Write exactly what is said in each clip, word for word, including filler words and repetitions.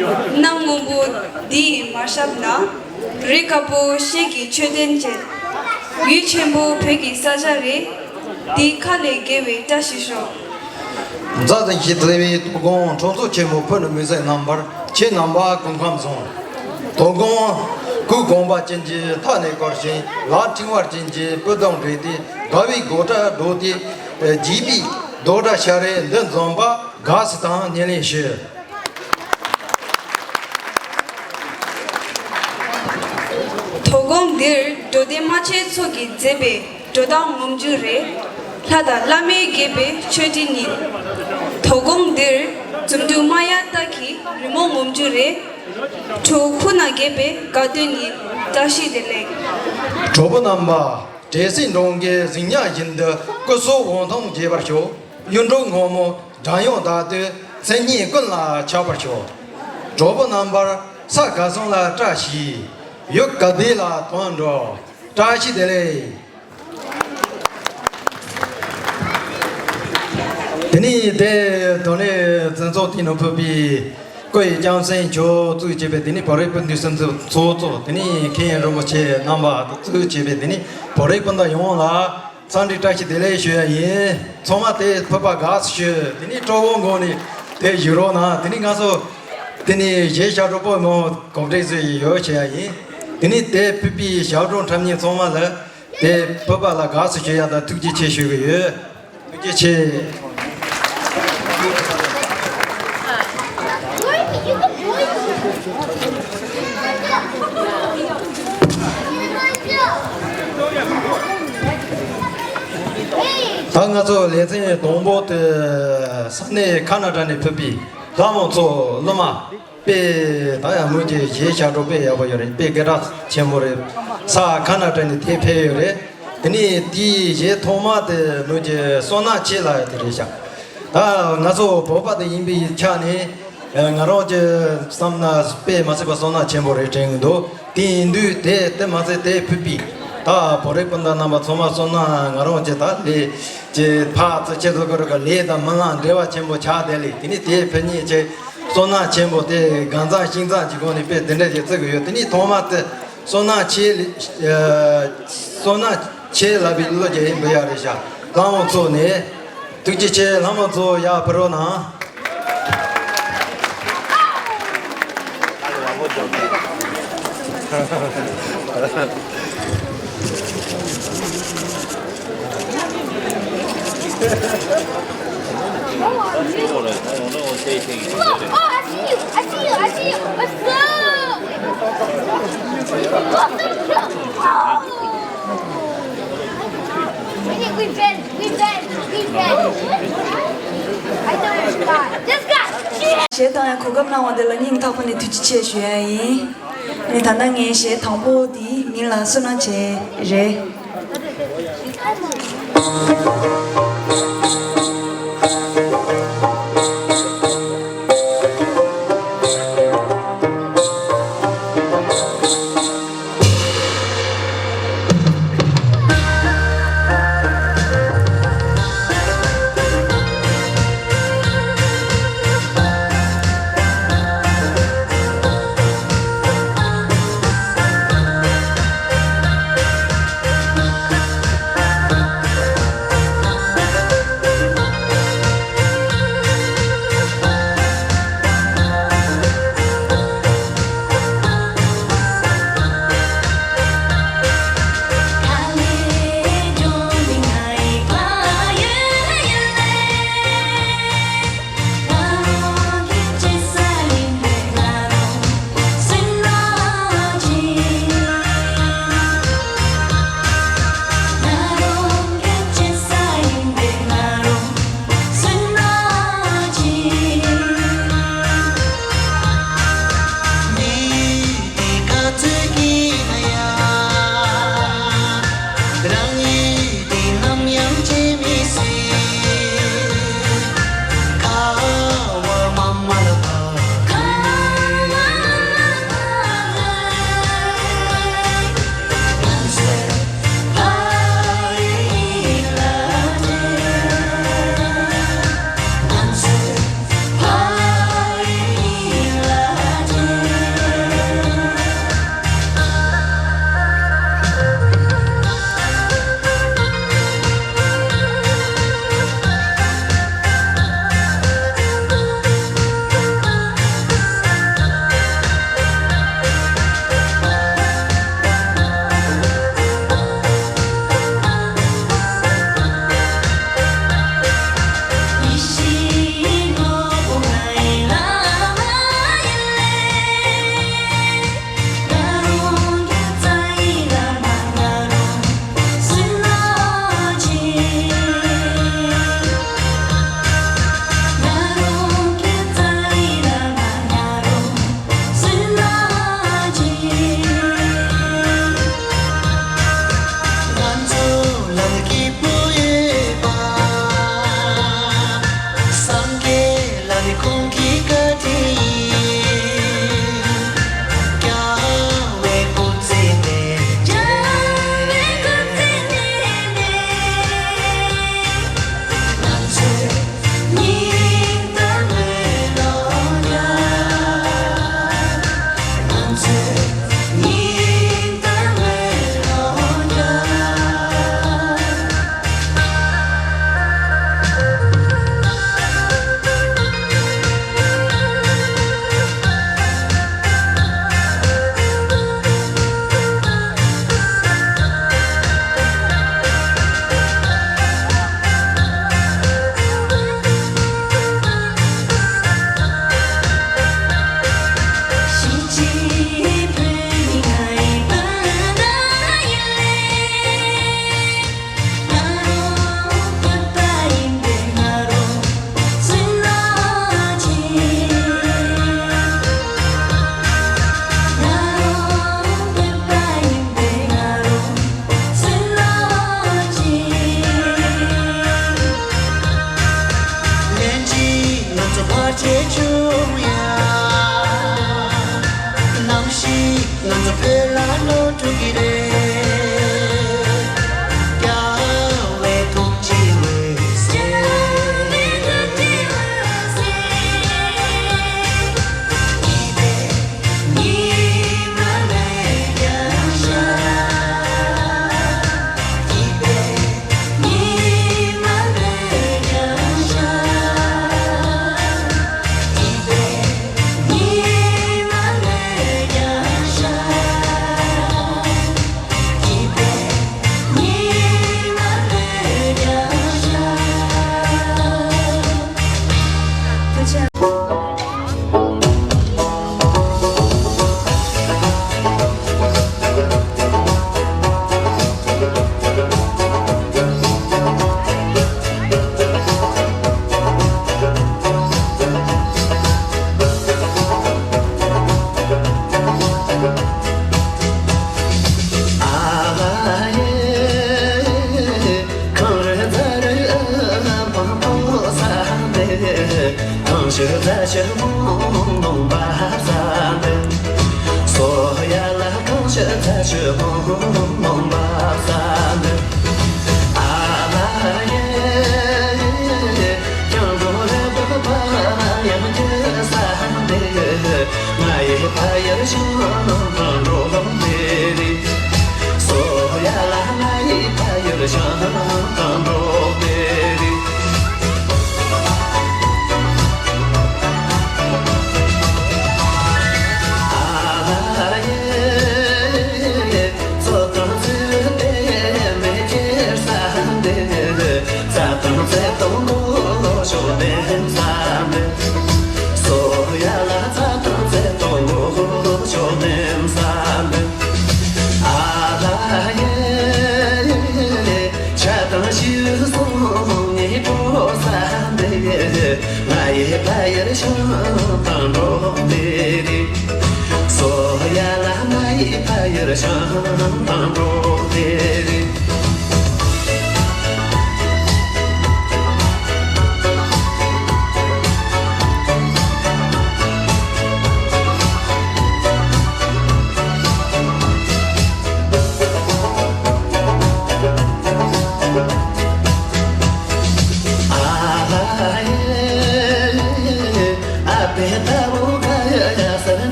གནམ་སྔོན་པོ་འདི་ཡི་མར་ཞབས་ན། རི་དཀར་པོ་ཤེལ་གྱི་མཆོད་རྟེན་བཅས། ཡུལ་ཆེན་པོ་བོད་ཀྱི་ས་ཆ་རེད། འདི་ཁ་ལས་དགེ་བའི་བཀྲ་ཤིས་ཤོག། མཛའ་བརྩེ་ཞིང་བརྩེ་བའི་དོ་དགོང་ཁྲོམ་ཚོགས་ཆེན་མོ་ཕུ་ནུ་མི་སེར་རྣམ་པར་ཁྱེད་རྣམ་པ་སྐུ་ཁམས་བཟང་། དོ་དགོང་སྐུ་དགོངས་པ་ཅན་གྱི་མཐའ་ནས་བསྐོར་ཞིང་ལག་ཕྲེང་བ་ཅན་གྱི་སྤུ་ལྡོག་འགྲེང་སྟེ་དགའ་བའི་སྒོ་གྲལ་བསྒྲོགས་ཏེ་རྒྱས་པའི་རྡོག་སྒྲ་ཤ་རེ་འདི་འཛོམས་པ་དགའ་བསུ་དང་སྣེ་ལེན་ཞུ། དོ་དགོང་འདིར་འགྲོ་དོན་རྨ་ཆེན་ཚོགས་ཀྱིས་མཛད་པའི་འགྲོ་སྟངས་ངོམ་རྒྱུ་རེད། ལྷ་དང་བླ་མས་དགྱེས་པའི་མཆོད་སྤྲིན་ཡིན། དོ་དགོང་འདིར་འཛུམ་དྲུག་མ་ཡ་སྟག་གི་རི་མོ་ངོམ་རྒྱུ་རེད། གྲོགས་ཁོ་ན་དགྱེས་པའི་དགའ་སྟོན་ཡིན། བཀྲ་ཤིས་བདེ་ལེགས། གྲོགས་པོ་རྣམ་པ། བྲེ་སེང་འབྲོང་གི་གཟིག་ཉག་བཞིན་དུ་སྐུ་གསོལ་འོད་སྟོང་རྒྱས་པར་ཤོག། གཡུ་འབྲུག་སྔོན་མོ་སྒྲ་དབྱངས་དག་ཏུ་མཚན་སྙན་ཀུན་ལ་ཁྱབ་པར་ཤོག། གྲོགས་པོ་རྣམ་པར་ས་ག་ཟུང་ལ་བཀྲ་ཤིས། ཡུལ་ག་བདེ་ལ་དོན་འགྲུབ། བཀྲ་ཤིས་བདེ་ལེགས། དེ་ནས་དེ་དོན་ལས་འཛིན་ཚོགས་དེ་ནང་ཕུད་པའི་སྐུ་ཡི་ལྕམ་སྲིང་མཆོག་གཙོས་བྱས་པའི་དེ་ནས་བོད་རིགས་སྤུན་ཟླའི་སྲིད་འཛིན་ཚོགས་གཙོ། དེ་ནས་མཁན་རིན་པོ་ཆེ་རྣམ་པ་གཙོས་བྱས་པའི་དེ་ནས་བོད་རིགས་སྤུན་ཟླ་ཡོངས་ལ་འཚམས་འདྲི་བཀྲ་ཤིས་བདེ་ལེགས་ཞུ་ཡ་ཡིན། ཚང་མ་དེ་ཕུད་པ་དགའ་བསུ་ཞུ། དེ་ནས་སྤྲོ་བོ་ངང་ནས་དེ་བཞུགས་རོགས་གནང་། དེ་ནས་ང་ཚོ་དེ་ནས་གཞས་ཞབས་བྲོ་པོ་མང་གོ་སྒྲིག་བཟོས་ཡོད་བྱེད་ཡ་ཡིན། དེ་ནས་དེ་ཕུད་པའི་ཞབས་བྲོ་འཁྲབ་མཁན་ཚང་མ་ལ་དེ་ཕུད་པ་ལ་དགའ་བསུ་ཞུ་ཡ་དང་ཐུགས་རྗེ་ཆེ་ཞུ་གི་ཡོད། ཐུགས་རྗེ་ཆེ། ད་ང་ཚོ་ལེ་ཚན་དང་པོ་དེ་ས་གནས་ཁ་ན་ཌ་ནས་ཕེབས་པའི་ལྷ་མོ་མཚོ་སློབ་མ་དཔེ་ད་ཡང་མོས་ཀྱི་གཞས་ཞབས་བྲོ་དཔེ་ཡག་པོ་ཡོད་རེད། དཔེ་སྐད་གྲགས་ཆེན་པོ་རེད། ས་ཁ་ན་ཌ་ནས་དེ་ཕེབས་ཡོད་རེད། དེ་ནས་དེའི་གཞས་ཐོག་མ་དེ་མོས་ཀྱི་བསོད་ནམས་ཆེ་ལགས་དེ་རེད་ཤག། ད་ང་ཚོ་བོད་པ་དེ་ཡིན་པའི་ཆ་ནས་ང་རང་གི་བསམ་ན་དཔེ་མ་སྲིད་པ་བསོད་ནམས་ཆེན་པོ་རེད་དྲན་གྱི་འདུག། དེ་ཡིན་དུས་དེ་དེ་མ་ཚད་དེ་ཕུད་པའི་ད་བོད་རིགས་སྤུན་ཟླ་རྣམ་པ་ཚང་མ་བསོད་ནམས་ང་རང་གི་ད་ལས་ཀྱི་ཕར་ཚུར་ཁྱེད་ཚོ་གི་རིགས་ལས་དང་མི་ལ་འབྲེལ་བ་ཆེན་པོ་ཆགས་བསྡད་ལས། དེ་ནས་དེ་ཕུད་མཁན་ཆེ་བསོད་ནམས་ཆེན་པོ་དེ་དགའ་མཚམས་ཤིང་མཚམས་ཀྱི་སྒོ་ནས་དཔེ་དེ་འདྲ་ཞིག་བརྩི་གི་ཡོད། དེ་ནས་ཐོག་མ་དེ་བསོད་ནམས་ཆེ་ལ་ཨ་བསོད་ནམས་ཆེ་ལབ་པའི་བློ་རྒྱ་ཡིན་པ་ཡ་རེད་ཤག། ལྷ་མོ་མཚོ་ནས་ཐུགས་རྗེ་ཆེ། ལྷ་མོ་མཚོ་ཡར་ཕུལ་རོགས་གནང་། Oh, I see you. I see you. I see you. What's up? What's up? Oh. We, we bend. We bend. We bend. I know this guy. This guy. གཞས་བཏང་ཡ་གོ་སྐབས་གནང་བ་དེ་ལ་སྙིང་ཐག་པ་ནས་ཐུགས་རྗེ་ཆེ་ཞུ་ཡ་ཡིན། ཨ་ནི་ད་ལྟ་ངའི་གཞས་དང་པོ་དེའི་མིང་ལ་བསོད་ནམས་ཆེ་རེད།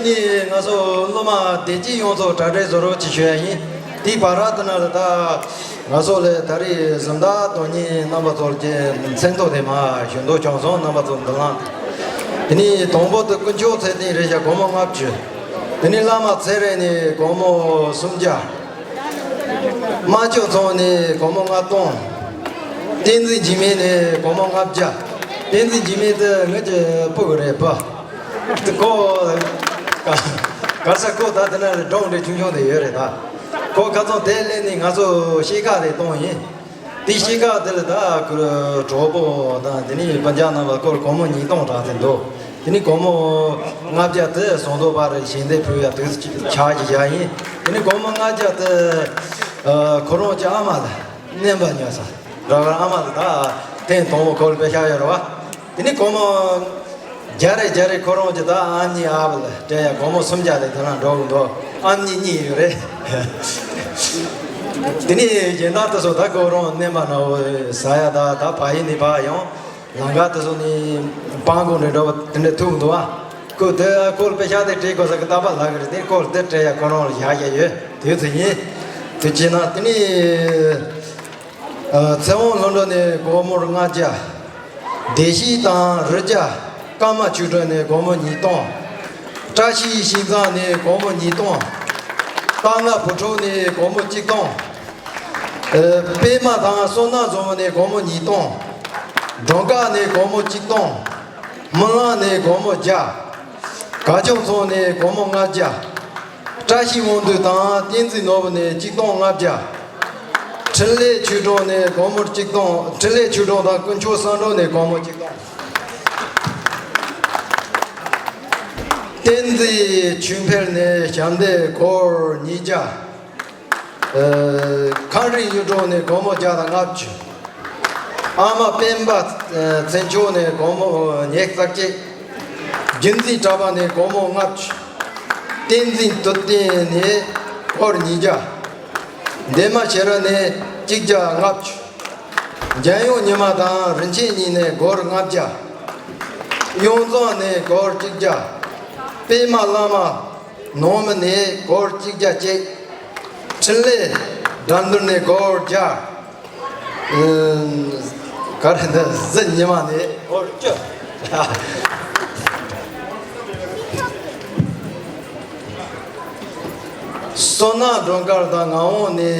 ནི་ང་ཚོ་སློབ་མ་བདེ་སྐྱིད་ཡོངས་རྫོགས་གྲ་སྒྲིག་བཟོ་རོགས་ཅིག་ཞུ་ཡ་ཡིན། དེའི་བར་དུ་ན་ལ་ད་ང་ཚོ་ལས་ད་རེས་གཟེངས་རྟགས་དོན་གཉེར་རྣམ་པ་ཚོར་གྱི་མཚན་ཐོ་དེ་མ་ཞུ་འདོད་བྱུང་སོང་། རྣམ་པ་ཚོ་འདི་ལངས། དེ་ནི་དང་པོ་དེ་དཀོན་མཆོག་ཚེ་བརྟན་རེད་ཤག་སྒོར་མོ་ལྔ་བཅུ། དེ་ནི་བླ་མ་ཚེ་རིང་ནི་སྒོར་མོ་སུམ་བརྒྱ། རྨ་ཆུ་ཚང་ནས་སྒོར་མོ་ལྔ་སྟོང་། བསྟན་འཛིན་འཇིགས་མེད་ནས་སྒོར་མོ་ལྔ་བརྒྱ། བསྟན་འཛིན་འཇིགས་མེད་དེ་ངེད་ཀྱི་སྤུ་གུ་རེད་པ། དེ་ཁོ་ག་ག་ས་ཁོ་ད་དེ་ན་སྒྲུང་འདྲ་ཆུང་ཆུང་དེ་ཡོད་རེད་ད། ཁོ་ཁ་ཚང་དེ་སླེབས་ནས་ང་ཚོ་གཤིས་ཀ་དེ་གཏོང་ཡིན། དེ་གཤིས་ཀ་དེ་ལ་ད་ཁོ་གྲོགས་པོ་དང་དེ་ནས་སྤུན་ཀྱག་རྣམ་པ་སྐོར་སྒོར་མོ་ཉིས་སྟོང་རག་དེ་འདུག་དེ་ནི་སྒོར་མོ་ལྔ་བརྒྱ་དེ་ཟངས་མདོག་དཔལ་རི་ཞལ་འདེབས་ཕུལ་ཡ་དུས་ཆགས་ཀྱི་བཞག་ཡིན། དེ་ནི་སྒོར་མོ་ལྔ་བརྒྱ་དེ་ཨ་ཁོ་རང་གི་ཨ་མ་ལ་སྨན་པ་ཉོ་ས་ར་བར་ཨ་མ་ལ་ད་ཐེངས་དང་པོ་ཁོ་ལ་པེ་ཤག་ཡོད་རེད་བ། དེ་ནི་སྒོར་མོ་བརྒྱ་རེ་བརྒྱ་རེ་ཁོ་རང་གི་ད་ཨ་མྱེས་ཨ་བ་ལ་སྤྲད་ཡ་སྒོར་མོ་སུམ་བརྒྱ་ལས་དེ་ན་འགྲོ་གི་འདུག་ཨ་མྱེས་གཉིས་ཡོད་རེད། དེ་ནི་གཞན་དག་དེ་ཚོ་ད་ཁོ་རང་སྨན་པ་ན་བོ་ཟ་ཡ་ད་ད་བག་ཡིན་ནི་བག་ཡོང་། ལམ་ཁ་དེ་ཚོ་ནི་སྤང་གོང་ནས་འགྲོ་བ་དེ་འདྲ་ཐུག་འདུག་ཨ། ཁོ་དེ་ཁོ་ལ་པེ་ཤག་དེ་སྤྲད་དགོས་ས་གི་རྟག་པར་ལབ་གི་རེད། དེ་ཁོ་ལ་དེ་སྤྲད་ཡ་ཁོ་རང་ལ་བཞག་བཞག་ཡོད། དུས་ཚོད་ཡིན། དུས་ཕྱིན་ན་དེ་ནི་ཨ་ཚེ་དབང་ལྷུན་གྲུབ་ནས་སྒོར་མོ་ལྔ་བརྒྱ། བདེ་སྐྱིད་དང་རི་རྒྱ་ཀརྨ་ཆོས་སྒྲོན་ནས་སྒོར་མོ་ཉིས་སྟོང་། བཀྲ་ཤིས་ཤིང་བཟང་ནས་སྒོར་མོ་ཉིས་སྟོང་། རྟ་རྔ་བུ་ཕྲུག་ནས་སྒོར་མོ་གཅིག་སྟོང་། ཨ་པད་མ་དང་བསོད་ནམས་བཟང་པོ་ནས་སྒོར་མོ་ཉིས་སྟོང་། འབྲོང་དཀར་ནས་སྒོར་མོ་གཅིག་སྟོང་། སྨོན་ལམ་ནས་སྒོར་མོ་བརྒྱ། དགའ་སྐྱོང་ཚང་ནས་སྒོར་མོ་ལྔ་བརྒྱ། བཀྲ་ཤིས་དབང་འདུས་དང་བསྟན་འཛིན་ནོར་བུ་ནས་གཅིག་སྟོང་ལྔ་བརྒྱ། འཕྲིན་ལས་ཆོས་སྒྲོན་ནས་སྒོར་མོ་གཅིག་སྟོང་། འཕྲིན་ལས་ཆོས་སྒྲོན་དང་དཀོན་མཆོག་བསམ་གྲུབ་ནས་སྒོར་མོ་གཅིག་སྟོང་། བསྟན་འཛིན་ཆོས་འཕེལ་ནས་ཞབས་འདེགས་སྒོར་ཉིས་བརྒྱ། ཨ་ཁང་རིག་གཡུ་སྒྲོན་ནས་སྒོར་མོ་བརྒྱ་དང་ལྔ་བཅུ། ཨ་མ་སྤེན་པ་ཚེ་མཆོག་ནས་སྒོར་མོ་ཉི་ཤུ་རྩ་གཅིག། རྒྱུན་འཛིན་གྲྭ་པ་ནས་སྒོར་མོ་ལྔ་བཅུ། བསྟན་འཛིན་དུར་བསྟན་ནས་སྒོར་ཉིས་བརྒྱ། འདན་མ་ཤེས་རབ་ནས་གཅིག་བརྒྱ་ལྔ་བཅུ། འཇམ་དབྱངས་ཉི་མ་དང་རིན་ཆེན་གཉིས་ནས་སྒོར་ལྔ་བརྒྱ། གཡང་འཛོམས་ནས་སྒོར་གཅིག་བརྒྱ། པད་མ་བླ་མ་ནང་མི་ནས་སྒོར་གཅིག་བརྒྱ་གཅིག། འཕྲིན་ལས་དགྲ་འདུལ་ནས་སྒོར་བརྒྱ། ཨ་ག་རེ་འདི་གཟི་ཉི་མ་ནས་སྒོར་བཅུ། བསོད་ནམས་སྒྲོལ་དཀར་དང་ངག་དབང་ནས་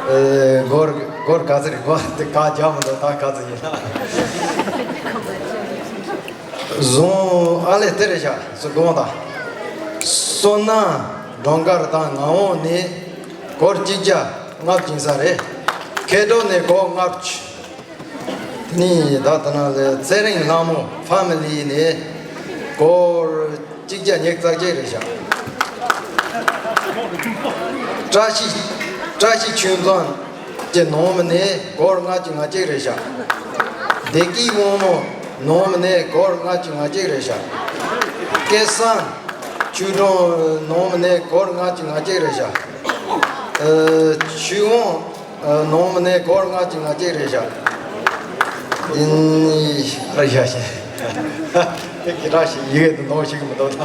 ཨ་སྒོར་སྒོར་ག་ཚོད་རེད། སྒོར་དེ་ག་རྒྱག་མི་འདུག་ད་ག་ཚོད་ཡིན་ན། བཟུང་ཨ་ལས་དེ་རེད་ཤག་སུ་དགོངས་དང་། བསོད་ནམས་སྒྲོལ་དཀར་དང་ངག་དབང་ནས་སྒོར་གཅིག་བརྒྱ་ལྔ་བཅུ་ཡིན་ས་རེད། མཁས་གྲུབ་ནས་སྒོར་ལྔ་བཅུ། ནི་ད་ལྟ་ན་ལས་ཚེ་རིང་ལྷ་མོ་ཕ་མི་ལི་ནས་སྒོར་གཅིག་བརྒྱ་ཉི་ཤུ་རྩ་གཅིག་རེད་ཤག་བཀྲ་ཤིས་བཀྲ་ཤིས་ཆོས་འཛོམས་ཀྱི་ནང་མི་ནས་སྒོར་ལྔ་བཅུ་ང་གཅིག་རེད་ཤག་བདེ་སྐྱིད་དབང་མོ་ནང་མི་ནས་སྒོར་ལྔ་བཅུ་ང་གཅིག་རེད་ཤག་སྐལ་བཟང་ཆོས་སྒྲོན་ནང་མི་ནས་སྒོར་ལྔ་བཅུ་ང་གཅིག་རེད་ཤག་ཨ་ཆོས་དབང་ནང་མི་ནས་སྒོར་ལྔ་བཅུ་ང་གཅིག་རེད་ཤག་ཨིན་རེད་ཤག་དེ་གི་ར་ཞིག་ཡི་གེ་དུ་ནང་ཞིག་མི་འདུག་ད་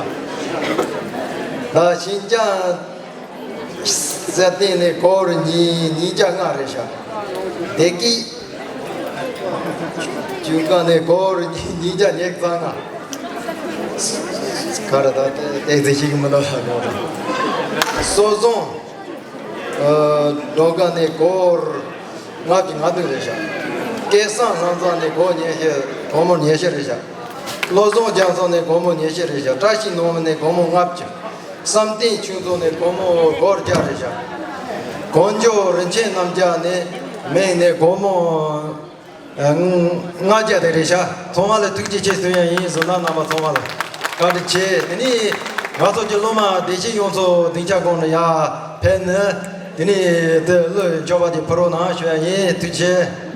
ད་ཤིན་ཅང་གསེར་གཏེར་ནས་སྒོར་ཉིས་ཉིས་བརྒྱ་ལྔ་རེད་ཤག་བདེ་སྐྱིད་ཆུ་སྒང་ནས་སྒོར་ཉིས་བརྒྱ་ཉི་ཤུ་རྩ་ལྔ། ག་རེ་ད་ཏེག་ཙི་ཞིག་མི་འདུག་ལ་གོ། སོ་བཟང་སྒྲོལ་དཀར་ནས་སྒོར་ལྔ་བཅུ་ང་བདུན་རེད་ཤག་སྐལ་བཟང་ལྷ་མཛངས་ནས་སྒོར་ཉི་ཤུ། སྒོར་མོ་ཉི་ཤུ་རེད་ཤག་བློ་བཟང་རྒྱ་མཚོ་ནས་སྒོར་མོ་ཉི་ཤུ་རེད་ཤག་བཀྲ་ཤིས་ནང་མི་ནས་སྒོར་མོ་ལྔ་བཅུ། བསམ་གཏན་ཆོས་མཚོ་ནས་སྒོར་མོ་སྒོར་བརྒྱ་རེད་ཤག་གོང་ཇོ་རིན་ཆེན་རྣམ་རྒྱལ་ནས་མིང་ནས་སྒོར་མོ་ཨ་ལྔ་བརྒྱ་དེ་རེད་ཤག་ཚང་མ་ལ་ཐུགས་རྗེ་ཆེ་ཞུ་ཡ་ཡིན། གཟིགས་གནང་རྣམ་པ་ཚང་མ་ལ་བཀའ་དྲིན་ཆེ། དེ་ནི་ང་ཚོ་གི་སློབ་མ་བདེ་སྐྱིད་ཡོངས་སུ་སྡིངས་ཆ་སྒང་ལ་ཡར་ཕེབས་ནས་དེ་ནི་དེ་གླུ་མཆོད་པ་དེ་ཕུལ་རོགས་གནང་ཞུ་ཡ་ཡིན། ཐུགས་རྗེ་ཆེ།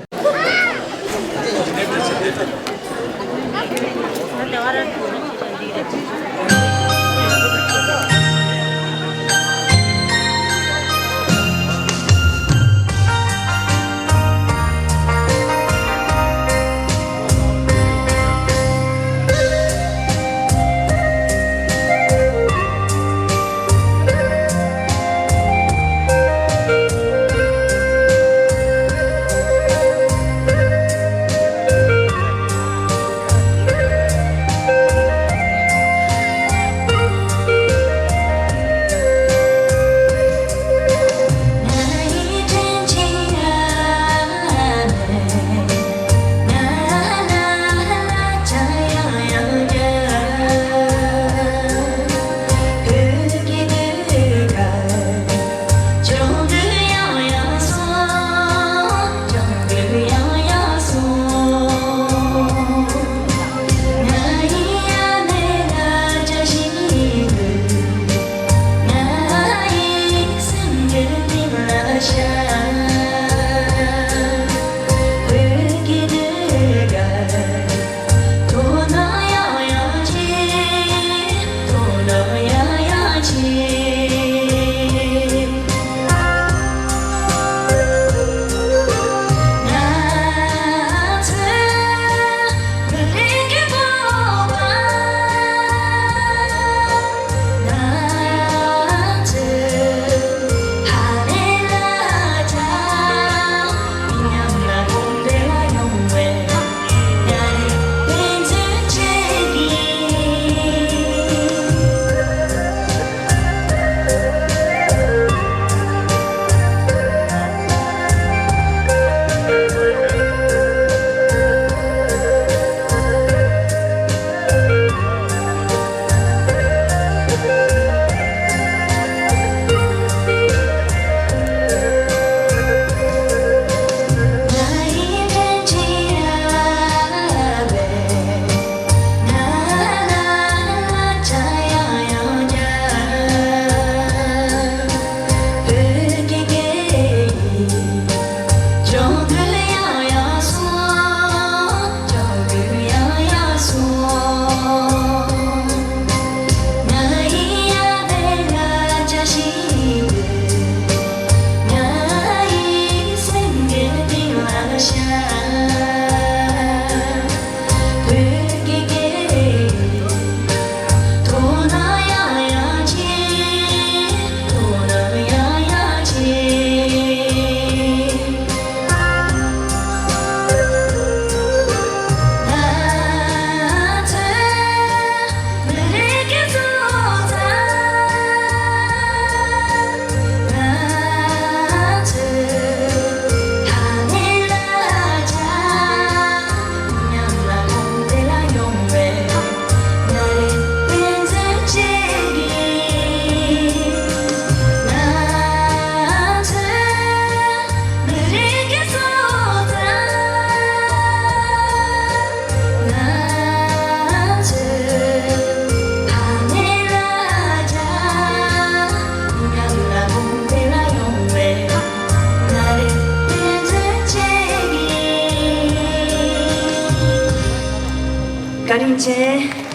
ཆེ།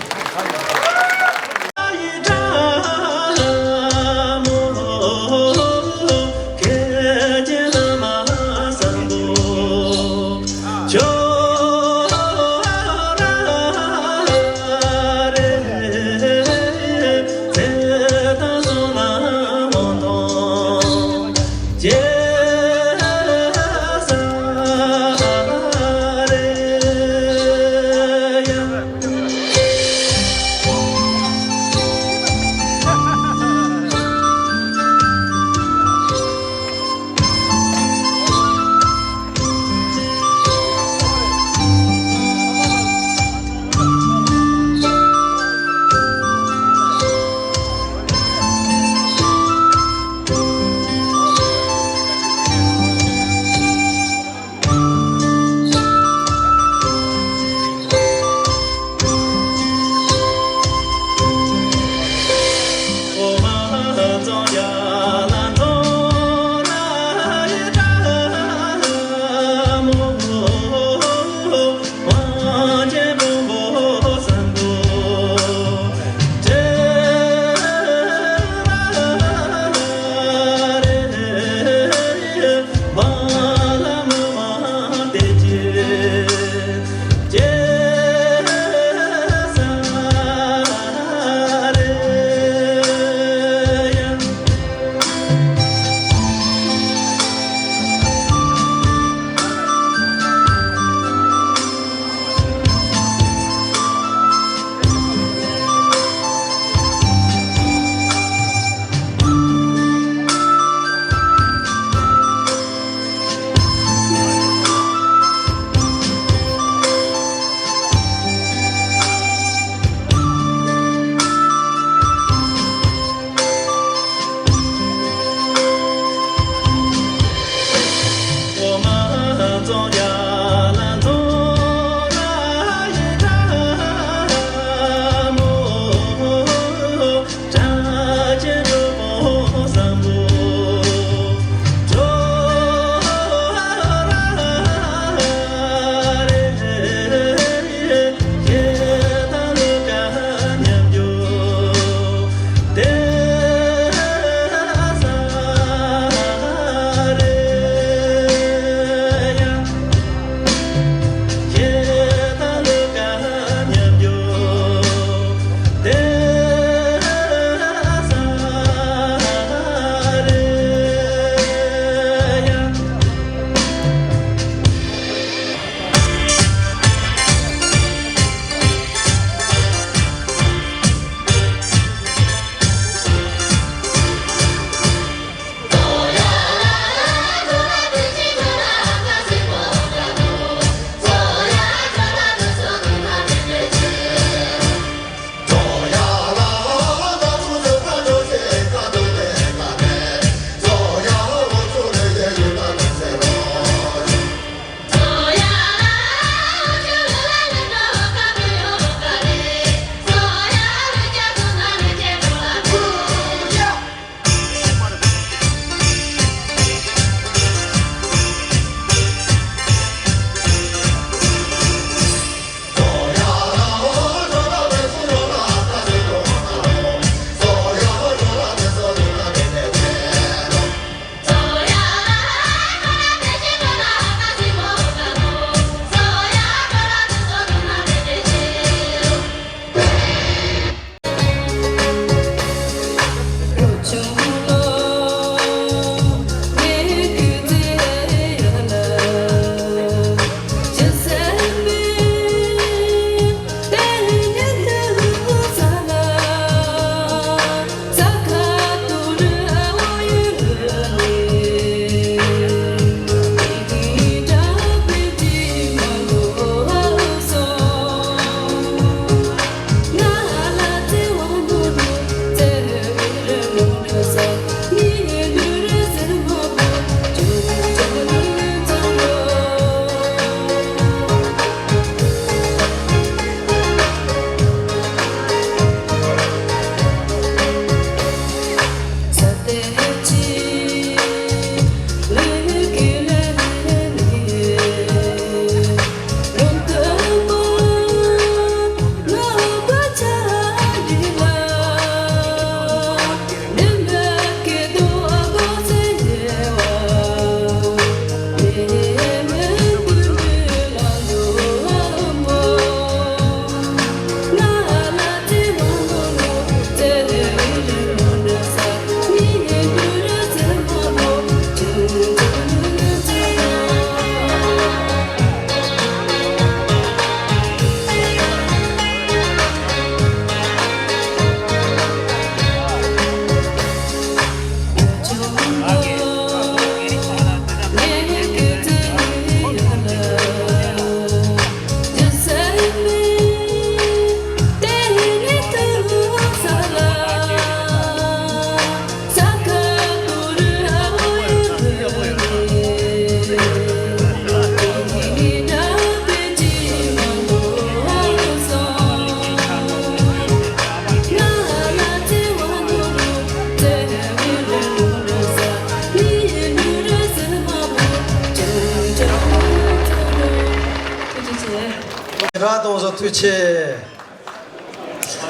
ཁྲ་གཏོང་སོ་ཐུགས་ཆེ།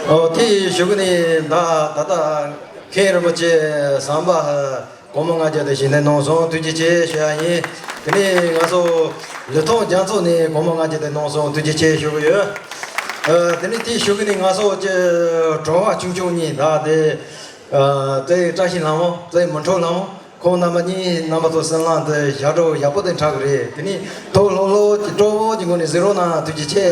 ཨོ་དེ་ཞུ་གི་ནི་ད་ད་ལྟ་མཁན་རིན་པོ་ཆེ་ཟམ་པ་སྒོར་མོ་ལྔ་བརྒྱ་དེ་ཞིག་ནས་གནང་སོང་། ཐུགས་རྗེ་ཆེ་ཞུ་ཡ་ཡིན། དེ་ནས་ང་ཚོ་ལི་ཐང་རྒྱ་མཚོ་ནས་སྒོར་མོ་ལྔ་བརྒྱ་དེ་གནང་སོང་། ཐུགས་རྗེ་ཆེ་ཞུ་གི་ཡོད། ཨ་དེ་ནས་དེ་ཞུ་གི་ནི་ང་ཚོ་ཀྱི་གྲོགས་པོ་ཆུང་ཆུང་གཉིས་ད་དེ་ཨ་རྩེ་བཀྲ་ཤིས་ལྷ་མོ་རྩེ་མི་འཕྲོད་ལྷ་མོ། ཁོང་རྣམ་པ་གཉིས་རྣམ་པ་ཚོ་སེམས་ལངས་དུ་ཞབས་བྲོ་ཡག་པོ་དེ་འཁྲབ་གི་རེད། དེ་ནི་ཐོག་ལྷོ་ལྷོ་གི་སྤྲོ་བོ་གི་ངོས་ནས་གཟིགས་རོགས་གནང་། ཐུགས་རྗེ་ཆེ།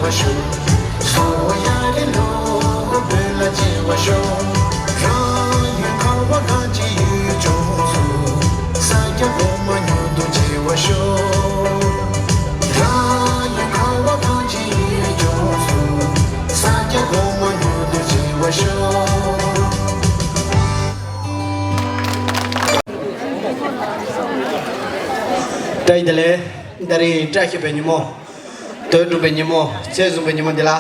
བཀྲ་ཤིས་བདེ་ལེགས། ད་རིང་བཀྲ་ཤིས་པའི་ཉིན་མོ། དོན་གྲུབ་པའི་ཉིན་མོ། ཚེ་བཟང་པོའི་ཉིན་མོ་འདི་ལ།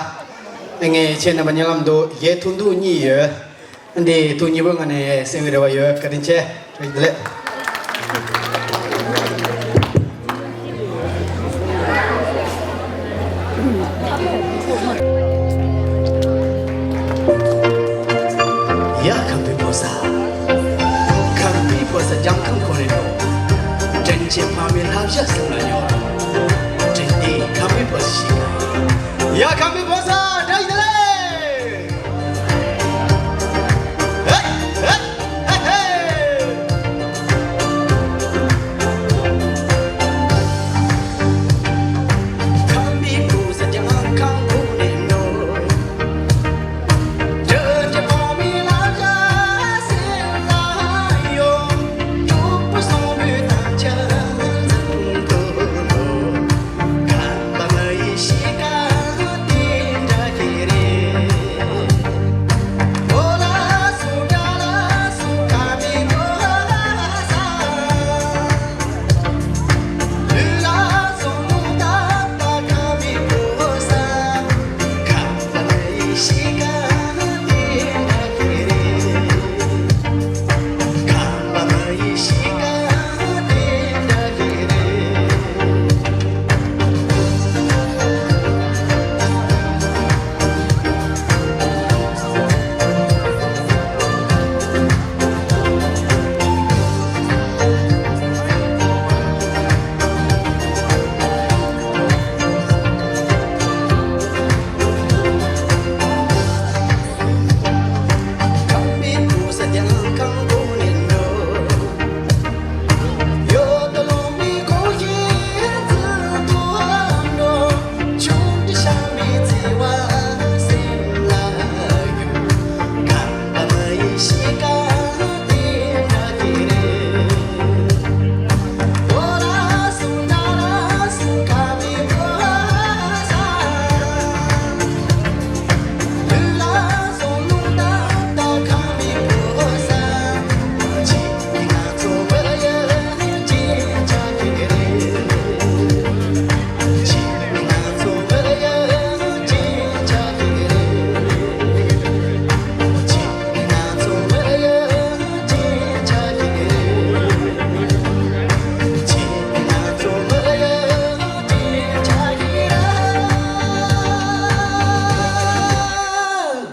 ངས་ཁྱེད་རྣམ་པ་སྙན་ལམ་དུ་གཞས་ཐུང་ཐུང་གཉིས་ཡོད། འདི་ཐུང་གཉིས་པོའི་ངང་ནས་གསན་གྱི་རེ་བ་ཡོད། བཀའ་དྲིན་ཆེ། བཀྲ་ཤིས་བདེ་ལེགས། ཡ་ཁམས་པའི་ཕོ་གསར། ཁམས་པའི་ཕོ་གསར་རྒྱལ་ཁམས་ཁོ་རེ་ནོ། དྲིན་ཆེན་ཕ་མའི་བསླབ་བྱ་སེམས་ལ་ཉར། དྲིན་ལྡན་ཁམས་པའི་ཕོ་གསར་ཞིག་ཡ་ཁམས་པའི་ཕོ་གསར་བཀྲ་ཤིས་བདེ་ལེགས། ཧེ་ཧེ་ཧེ་ཧེ།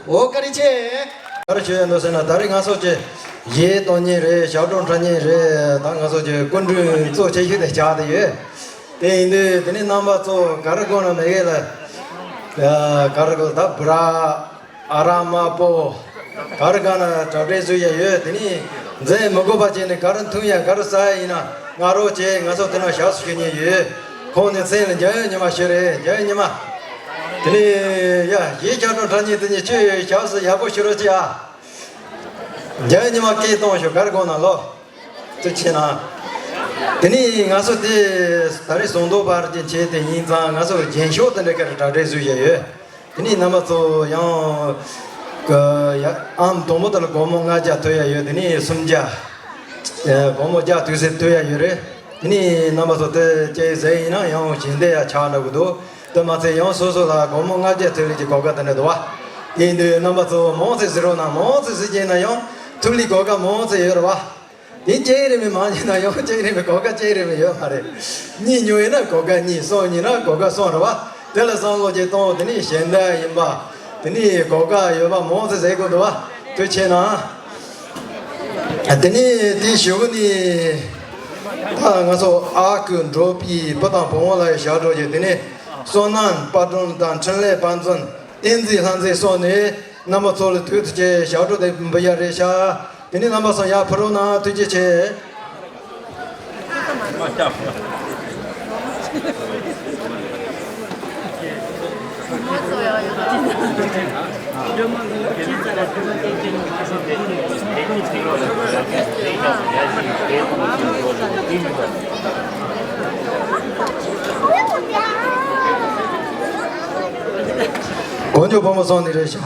འོ་བཀའ་དྲིན་ཆེ། ག་རེ་བྱས་ཡོད་འདུག་ཟེར་ན། ད་རེས་ང་ཚོ་གི་གཞས་གཏོང་མཁན་རེད། ཞབས་བྲོ་འཁྲབ་མཁན་རེད། ད་ང་ཚོ་གི་སྐུ་མགྲོན་གཙོ་ཆེ་ཤོས་དེ་ཆགས་བསྡད་ཡོད། དེ་ཡིན་དུས་དེ་ནས་རྣམ་པ་ཚོ་ག་རེ་དགོས་ན་མི་གེ་ལ། ག་རེ་དགོས། ད་བུ་ར། ཨ་ར། དམར་པོ། ག་རེ་དགོས་ན་གྲ་སྒྲིག་བཟོ་ཡ་ཡོད། དེ་ནས་འཛེམ་མི་དགོས་པ་བྱས་ནས་ག་རེ་འཐུང་ཡ་ག་རེ་ཟ་ཡ་ཡིན་ན་ང་རོགས་བྱས། ང་ཚོ་དེ་ན་ཞབས་སུ་ཞུ་མཁན་ཡོད། ཁོང་ནས་མཚན་ལ་འཇམ་དབྱངས་ཉི་མ་ཞུ་རེད། འཇམ་དབྱངས་ཉི་མ། དེ་ནས་ཡ་གཞས་ཞབས་བྲོ་འཁྲབ་མཁན་དེ་ནས་ཁྱོད་ཞབས་སུ་ཡག་པོ་ཞུ་རོགས་གྱིས་ཨ། འཇམ་དབྱངས་ཉི་མ་སྐད་གཏོང་ཤོག་ག་རེ་དགོས་ན་ལོ། ཐུགས་རྗེ་ཆེ་གནང་། དེ་ནས་ང་ཚོ་དེ་ད་རེས་ཟུང་དུ་བར་གྱི་ཆེད་དུ་ཡིན་ཙང་ང་ཚོ་རྒྱན་ཤོག་དེ་འདྲ་ག་རེ་གྲ་སྒྲིག་བཟོས་བཞག་ཡོད། དེ་ནས་རྣམ་པ་ཚོ་ཡང་ཀ་ཡ་ཨམ་དང་པོ་དེ་ལ་སྒོར་མོ་ལྔ་བརྒྱ་ཐོབ་ཡ་ཡོད། དེ་ནས་སུམ་བརྒྱ། ཨ། སྒོར་མོ་བརྒྱ་དུས་ཚོད་ཐོབ་ཡ་ཡོད་རེད། དེ་ནས་རྣམ་པ་ཚོ་དེ་སྐྱེལ་ཟེར་ཡིན་ན་ཡང་ཞལ་འདེབས་ཡ་ཆགས་འགྲོ་གི་འདུག་དེ་མ་ཚད་ཡང་སོ་སོ་ལ་སྒོར་མོ་ལྔ་བརྒྱ་ཐོབ་ཡ་གི་གོ་སྐབས་དེ་འདྲ་འདུག་བ། དེ་ཡིན་དུས་རྣམ་པ་ཚོ་མང་ཙམ་གཟིགས་རོགས་གནང་། མང་ཙམ་གཟིགས་ཀྱིན་ན་ཡང་ཐུགས་ལ་གོ་སྐབས་མང་ཙམ་ཡོད་རེད་བ། དེ་སྐྱེལ་རེས་མེད་མང་ཉིན་ན་ཡང་སྐྱེལ་རེས་མེད་གོ་སྐབས་སྐྱེལ་རེས་མེད་ཡོད་མ་རེད། གཉིས་ཉོ་ཡིན་ན་གོ་སྐབས་གཉིས། གསུམ་ཉོ་ན་གོ་སྐབས་གསུམ་རེད་བ། དེ་ལ་བསམ་བློ་ཅིག་གཏོང་། དེ་ནས་ཞལ་འདེབས་ཡིན་པ། དེ་ནས་གོ་སྐབས་ཡོད་པ་མང་ཙམ་ཟེར་དགོས་འདུག་བ། ཐུགས་རྗེ་ཆེ་གནང་། དེ་ནས་དེའི་གཞུག་ནས་ད་ང་ཚོ་ཨ་ཁུ་འབྲོག་པའི་བུ་དང་བུ་མོ་ལ་ཞབས་བྲོ་ཅིག་དེ་ནས་བསོད་ནམས་དཔལ་སྒྲོན་དང་འཕྲིན་ལས་དཔལ་འཛོམས། བསྟན་འཛིན་ལྷ་མཛེས་སོགས་ནས་རྣམ་པ་ཚོ་ལ་དུས་ཚོད་ཀྱི་ཞབས་བྲོ་དེ་འབུལ་ཡ་རེད་ཤག་དེ་ནས་རྣམ་པ་ཚོ་ཡར་ཕུལ་རོགས་གནང་། ཐུགས་རྗེ་ཆེ། དཀོན་མཆོག་ཕོ་མོ་སོང་ནི་རེད་ཤག་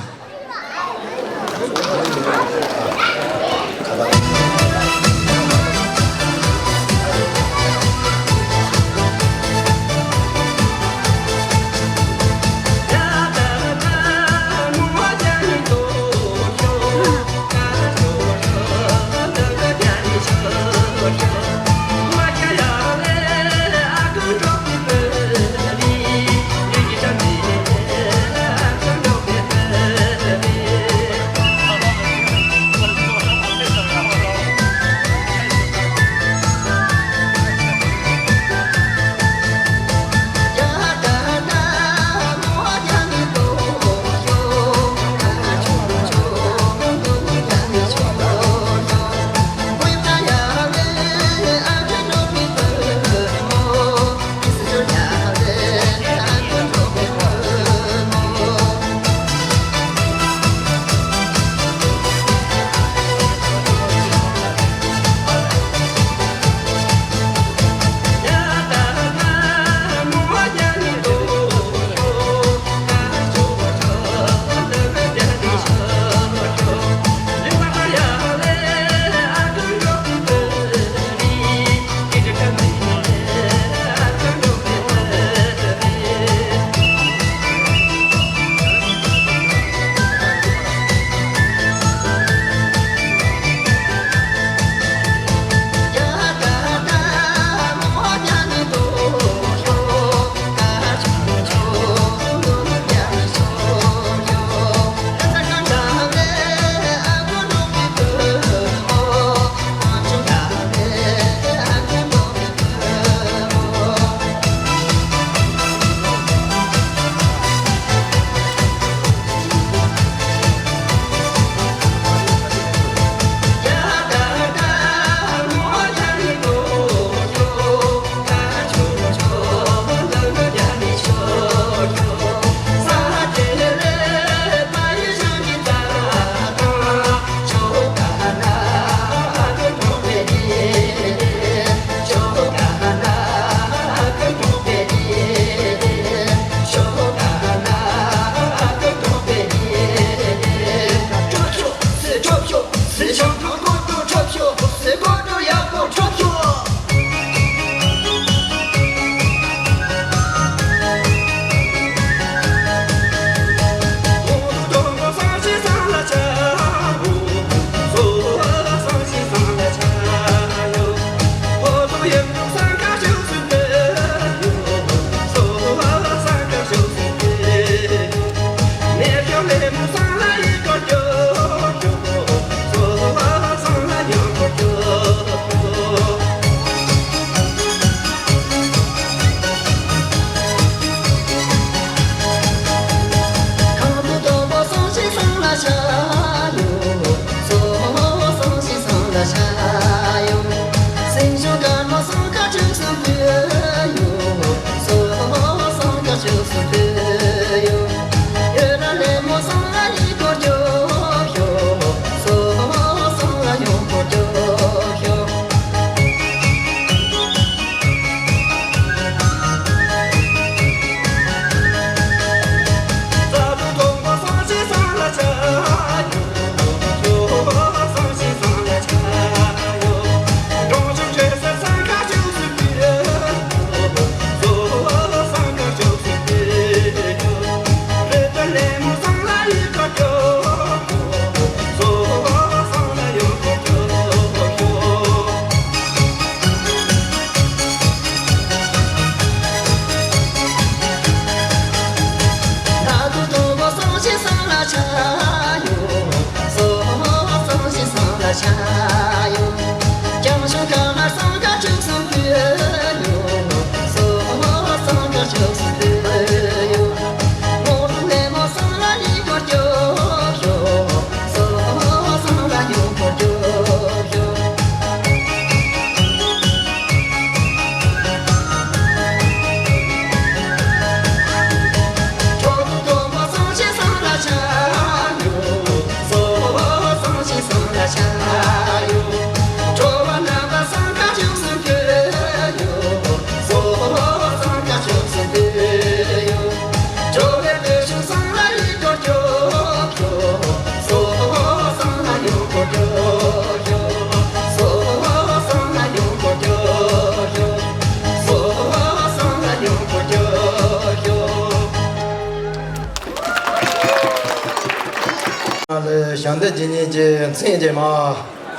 འདི་ཇི་སྙེད་ཀྱི་མཚན་རྗེས་མ་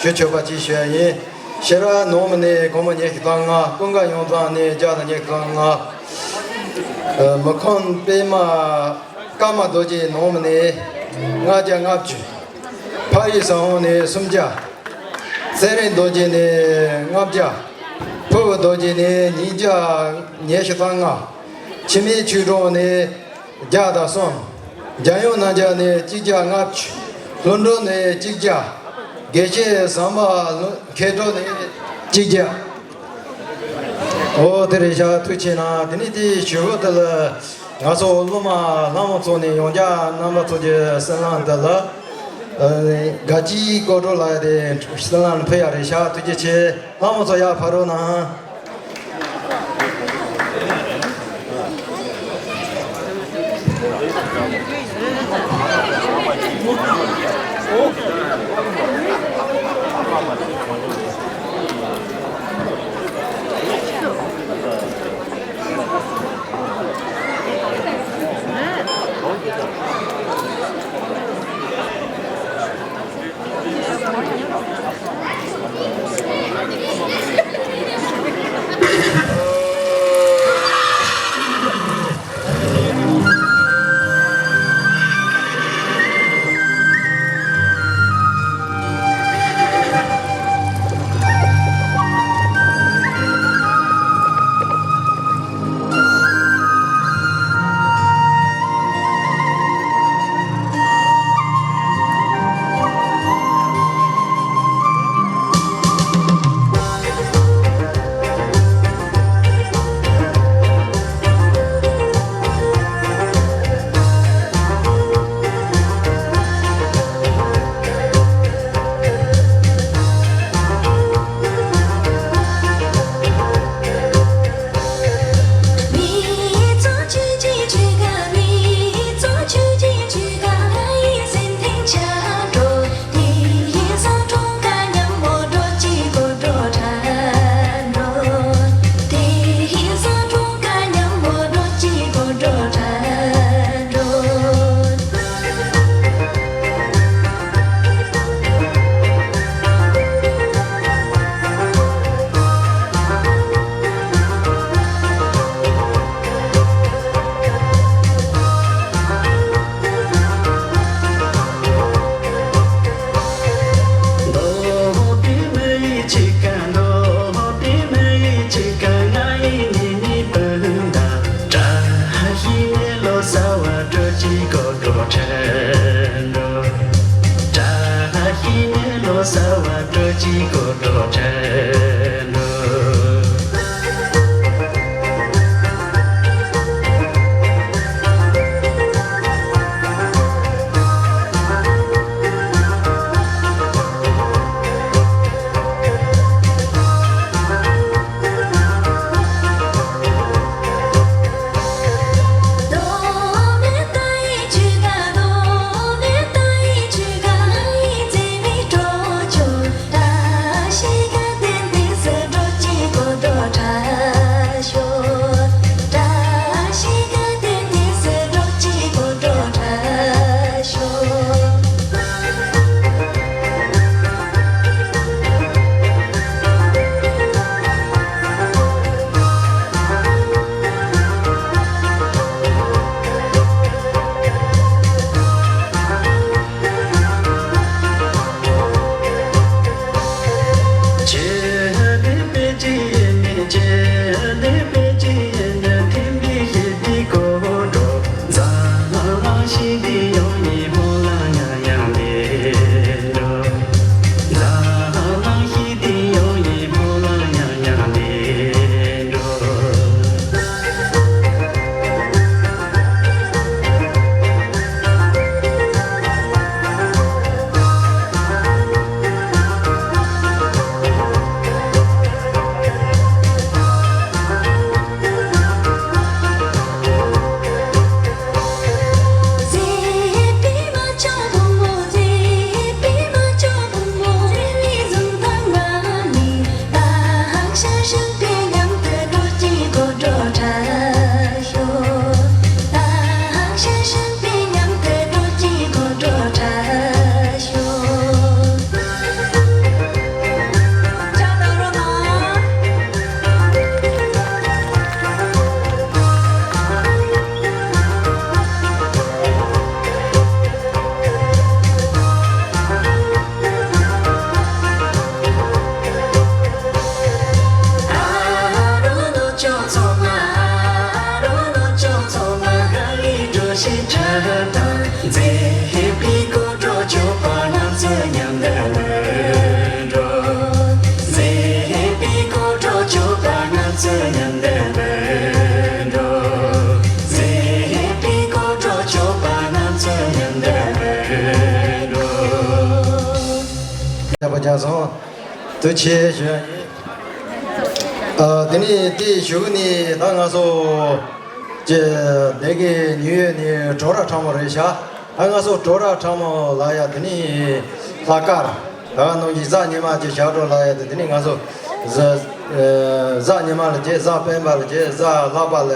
ཞུ་ཆོག་པ་ཅིག་ཞུ་ཡ་ཡིན། ཤེས་རབ་ནང་མི་ནས་སྒོར་མོ་ཉི་ཤུ་རྩ་ལྔ། ཀུན་དགའ་ཡང་རྩ་ནས་བརྒྱ་དང་ཉི་ཤུ་རྩ་ལྔ། ཨ། མི་ཁོམ་པད་མ་ཀརྨ་རྡོ་རྗེ་ནང་མི་ནས་ལྔ་བརྒྱ་ལྔ་བཅུ། ཕ་ཡུལ་ཟམ་ཧོང་ནས་སུམ་བརྒྱ། ཚེ་རིང་རྡོ་རྗེ་ནས་ལྔ་བརྒྱ། ཕུར་བུ་རྡོ་རྗེ་ནས་ཉིས་བརྒྱ་ཉི་ཤུ་རྩ་ལྔ། འཆི་མེད་ཆོས་གྲོགས་ནས་བརྒྱ་དང་གསུམ། འཇམ་དབྱངས་རྣམ་རྒྱལ་ནས་གཅིག་བརྒྱ་ལྔ་བཅུ། ལྷུན་གྲུབ་ནས་གཅིག་བརྒྱ། དགེ་བཤེས་ཟམ་པ་ལྷུན་མཁས་གྲུབ་ནས་གཅིག་བརྒྱ། འོ་དེ་རེད་ཤག་ཐུགས་རྗེ་གནང་། དེ་ནས་དེའི་ཞུ་སྒོ་དེ་ལ་ང་ཚོ་སློབ་མ་ལྷ་མོ་ཚོ་ནས་ཡང་བསྐྱར་རྣམ་པ་ཚོ་གི་སེམས་ལམ་དེ་ལ། ཨ། དགའ་སྐྱིད་སྐོར་བྲོ་ལ་དེ་སེམས་ལམ་ཕུལ་ཡ་རེད་ཤག་ཐུགས་རྗེ་ཆེ། ལྷ་མོ་ཚོ་ཡར་ཕར་རོགས་གནང་། མཛེས་པའི་སྐོར་བྲོ་ཆོག་པ་ང་ཚོ་མཉམ་དུ་འགྲོ། མཛེས་པའི་སྐོར་བྲོ་ཆོག་པ་ང་ཚོ་མཉམ་དུ་འགྲོ། མཛེས་པའི་སྐོར་བྲོ་ཆོག་པ་ང་ཚོ་མཉམ་དུ་འགྲོ། ཡག་པོ་རྒྱག་སོང་། ཐུགས་རྗེ་ཆེ་ཞུ་ཡ་ཡིན། ཨ། དེ་ནས་དེའི་གཞུག་ནས་ད་ང་ཚོ་ཀྱི་འདི་གའི་ཉེ་ཡོད་ནས་གྲོགས་ར་ཁྲ་མོ་རེད་ཤག་ད་ང་ཚོ་གྲོགས་ར་ཁྲ་མོ་ལ་ཡ་དེ་ནས་ལྷག་དཀར། ད་ག་ནང་བཞིན་གཟའ་ཉི་མ་གྱི་ཞབས་བྲོ་ལ་ཡ་དེ་དེ་ནས་ང་ཚོ་གཟའ་ཨ་གཟའ་ཉི་མ་ལ་བྱས། གཟའ་སྤེན་པ་ལ་བྱས། གཟའ་ལྷག་པ་ལ་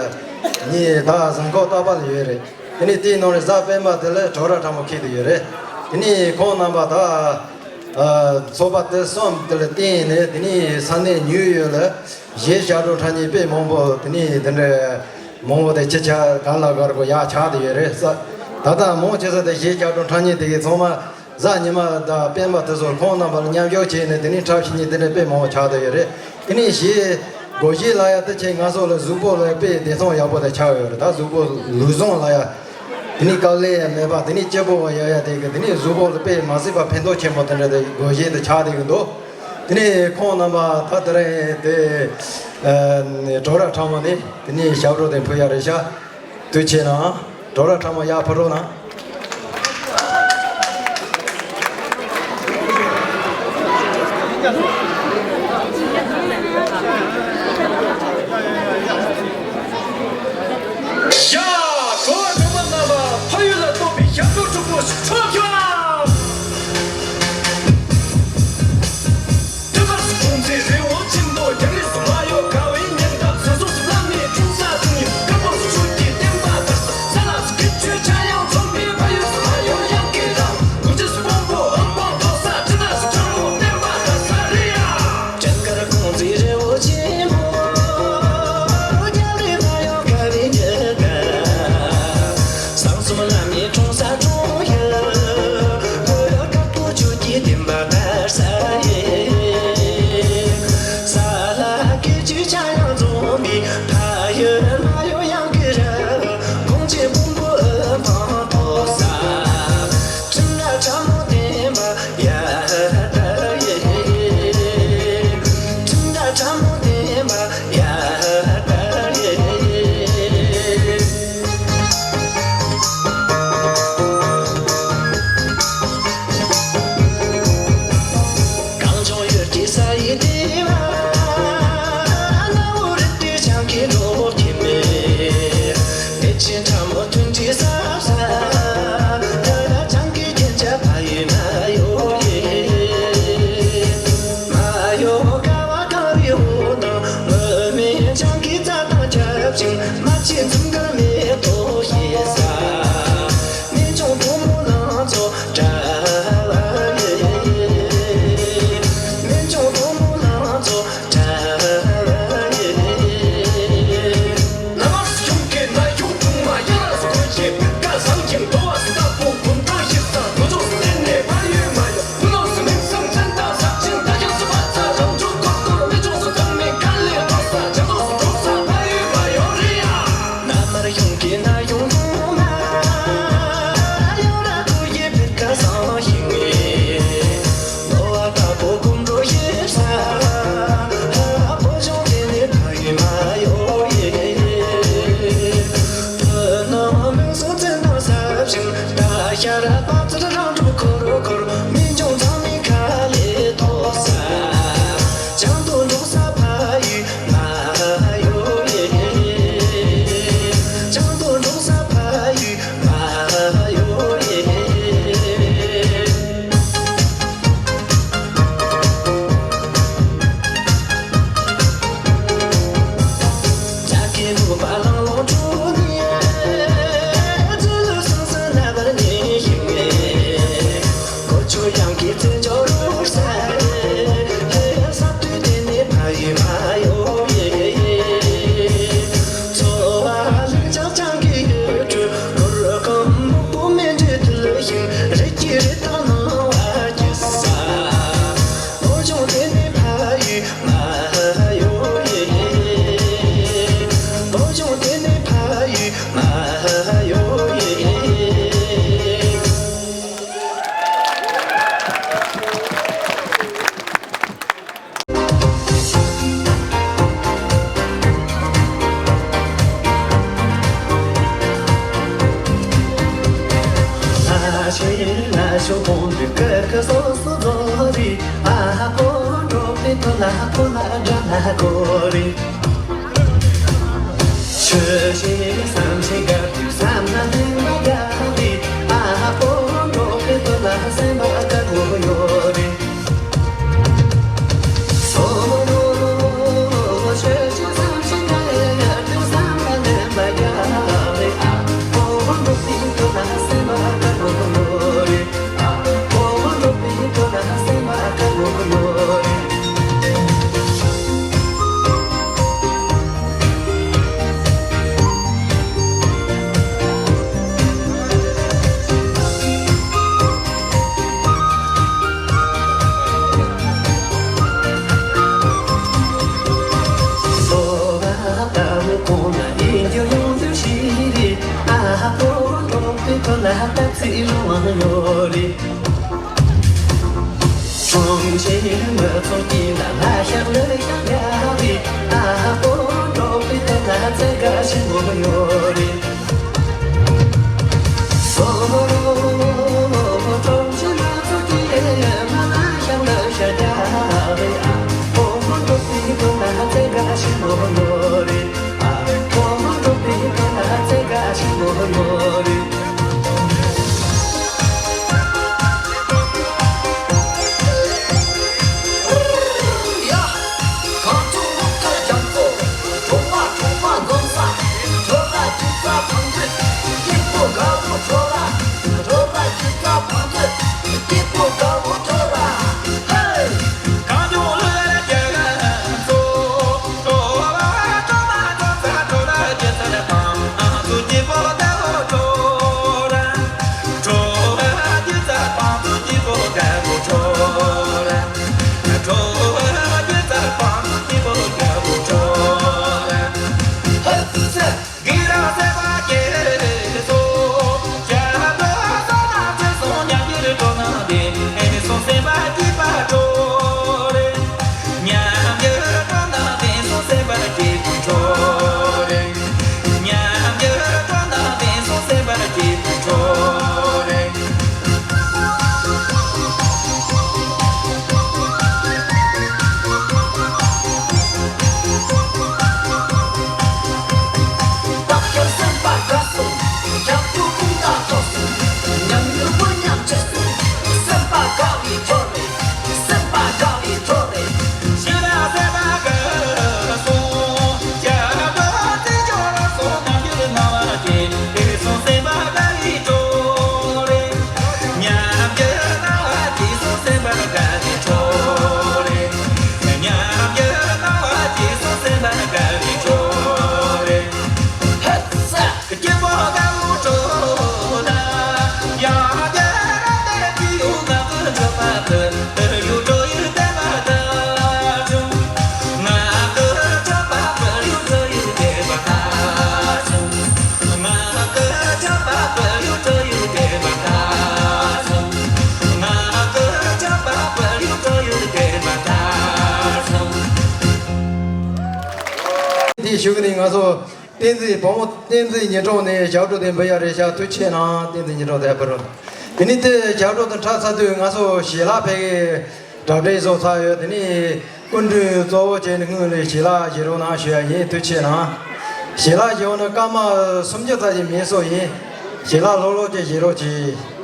གཉིས། ད་གཟའ་འཁོར་རྟག་པར་ཡོད་རེད། དེ་ནས་དེའི་ནང་ནས་གཟའ་སྤེན་པ་དེ་ལ་གྲོགས་ར་ཁྲ་མོ་འཁེལ་དུ་ཡོད་རེད། དེ་ནས་ཁོང་རྣམ་པ་ད། ཨ། ཚོགས་པ་དེ་གསུམ་དེ་ལ་བརྟེན་ནས་དེ་ནས་ས་གནས་ཉུལ་ཡོད་ལ་གཞས་ཞབས་བྲོ་འཁྲབ་མཁན་དཔེ་མང་པོ་དེ་ནས་དེ་འདྲ་མང་པོ་དེ་ཕྱི་རྒྱལ་གང་ལ་གར་གོ་ཡག་ཆགས་དེ་ཡོད་རེད་ས། ད་ལྟ་མང་ཆེ་ས་དེ་གཞས་ཞབས་བྲོ་འཁྲབ་མཁན་དེ་གའི་ཚང་མ་གཟའ་ཉི་མ་དང་སྤེན་པ་དེ་ཚོར་ཁོང་རྣམ་པ་ལ་མཉམ་ཞུགས་བྱས་ནས་དེ་ནས་འཁྲབ་ཤེས་མཁན་དེ་འདྲ་དཔེ་མང་པོ་ཆགས་དེ་ཡོད་རེད། དེ་ནས་གཞས་སྒོར་གཞས་ལ་ཡ་དེ་ཆེ་ང་ཚོ་ལ་གཟུགས་པོ་ལ་དཔེ་བདེ་ཐང་ཡག་པོ་དེ་ཆགས་ཡོད་རེད། ད་གཟུགས་པོ་ལུས་ཟུངས་ལ་ཡ། དེ་ནས་དཀའ་ལས་ཡང་མེད་པ། དེ་ནས་སྐྱིད་པོ་བ་ཡོད་ཡ་དེ་གི་དེ་ནས་གཟུགས་པོ་ལ་དཔེ་མ་སྲིད་པ་ཕན་ཐོགས་ཆེན་པོ་དེ་འདྲ་དེ་དགོས་གཞི་དེ་ཆགས་བསྡད་གི་འདུག་དེ་ནས་ཁོང་རྣམ་པ་ད་དེ་རིང་དེ་ཨ་གྲོགས་ར་ཁྲ་མོ་ནས་དེ་ནས་ཞབས་བྲོ་དེ་ཕུལ་ཡ་རེད་ཤག་ཐུགས་རྗེ་ཆེ་གནང་། གྲོགས་ར་ཁྲ་མོ་ཡར་ཕུལ་རོགས་གནང་། ཡ། གྲོགས་པོ་གྲོགས་མོ་རྣམ་པ། ཕ་ཡུལ་ལ་གཏོགས་པའི་ཞབས་བྲོ་དྲུག་པོ་ཞིག་འཁྲབ་ཤོག་དེའི་གཞུག་ནས་ང་ཚོ་བསྟན་འཛིན་བུ་མོ་བསྟན་འཛིན་ཉི་སྒྲོན་ནས་ཞབས་བྲོ་དེ་འབུལ་ཡ་རེད་ཤག་ཐུགས་རྗེ་ཆེ་གནང་། བསྟན་འཛིན་ཉི་སྒྲོན་དེ་འབུལ་རོགས། དེ་ནས་དེ་ཞབས་བྲོ་དེ་འཁྲབ་ཚར་དུས་ང་ཚོ་ཞལ་ལག་ཕལ་སྐད་གྲ་སྒྲིག་བཟོ་ཚར་ཡོད། དེ་ནས་སྐུ་མགྲོན་གཙོ་བོ་བྱས་ནས་སྔོན་ལ་ཞལ་ལག་བཞེས་རོགས་གནང་ཞུ་ཡ་ཡིན། ཐུགས་རྗེ་ཆེ་གནང་། ཞལ་ལག་བཞེས་པ་ནི་སྐར་མ་སུམ་ཅུ་ཙམ་ཞིག་མིན་སོགས་ཡིན། ཞལ་ལག་ལྷོད་ལྷོད་ཅིག་བཞེས་རོགས་གྱིས།